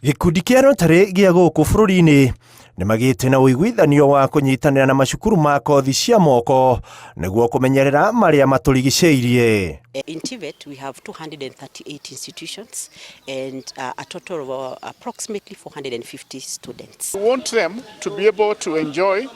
Gĩkundi kĩa Rotary gĩa gũkũ bũrũri-inĩ nĩ magĩte na ũiguithanio wa kũnyitanĩra na macukuru ma kothi cia moko nĩguo kũmenyerera marĩa matũrigicĩirie. In TVET, we have 238 institutions and a total of approximately 450 students. We want them to be able to enjoy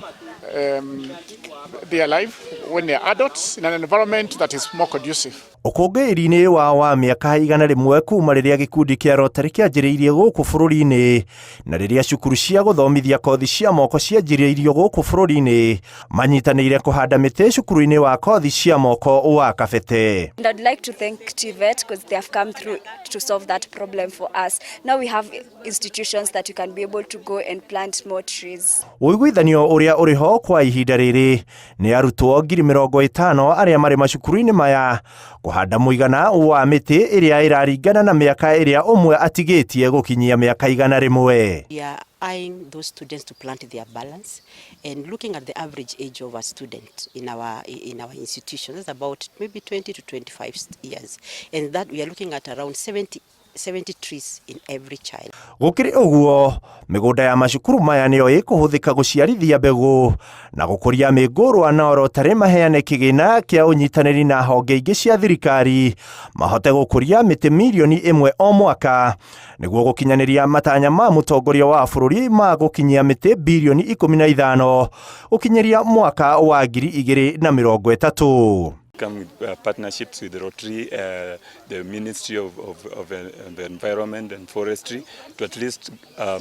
their life when they're adults in an environment that is more conducive. Ũkũngũĩri-inĩ wa mĩaka 100 kuma rĩrĩa gĩkundi kĩa Rotary kĩanjĩrĩirie gũkũ bũrũri-inĩ na rĩrĩa cukuru cia gũthomithia kothi cia moko cianjĩrĩirio gũkũ bũrũri-inĩ, manyitanĩire kũhanda mĩtĩ cukuru-inĩ wa kothi cia moko wa Kabete. And I'd like to thank TVET because they have come through to solve that problem for us. Now we have institutions that you can be able to go and plant more trees. Ũiguithanio ũrĩa ũrĩ ho kwa ihinda rĩrĩ nĩ arutwo 50,000 arĩa marĩ macukuru-inĩ maya kũhanda mũigana wa mĩtĩ ĩrĩa ĩraringana na mĩaka ĩrĩa ũmwe atigĩtie gũkinyia mĩaka 100. We are eyeing those students to plant their balance and looking at the average age of a student in our institution, that's about maybe 20 to 25 years, and that we are looking at around 70 trees in every child. Gũkĩrĩ ũguo, mĩgũnda ya macukuru maya nĩyo ĩkũhũthĩka gũciarithia mbegũ na gũkũria mĩngũrwa, na Rotary maheane kĩgĩna kĩa ũnyitanĩri na honge ingĩ cia thirikari mahote gũkũria mĩtĩ 1 mirioni o mwaka nĩguo gũkinyanĩria matanya ma mũtongoria wa bũrũri ma gũkinyia mĩtĩ 15 birioni gũkinyĩria mwaka wa 2030. Come with partnerships with Rotary, the Ministry of the Environment and Forestry, to at least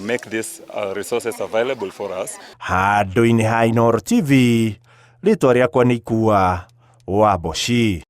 make these resources available for us. Handũ-inĩ ha Inooro TV, rĩtwa rĩakwa nĩ Ikua wa Mboci.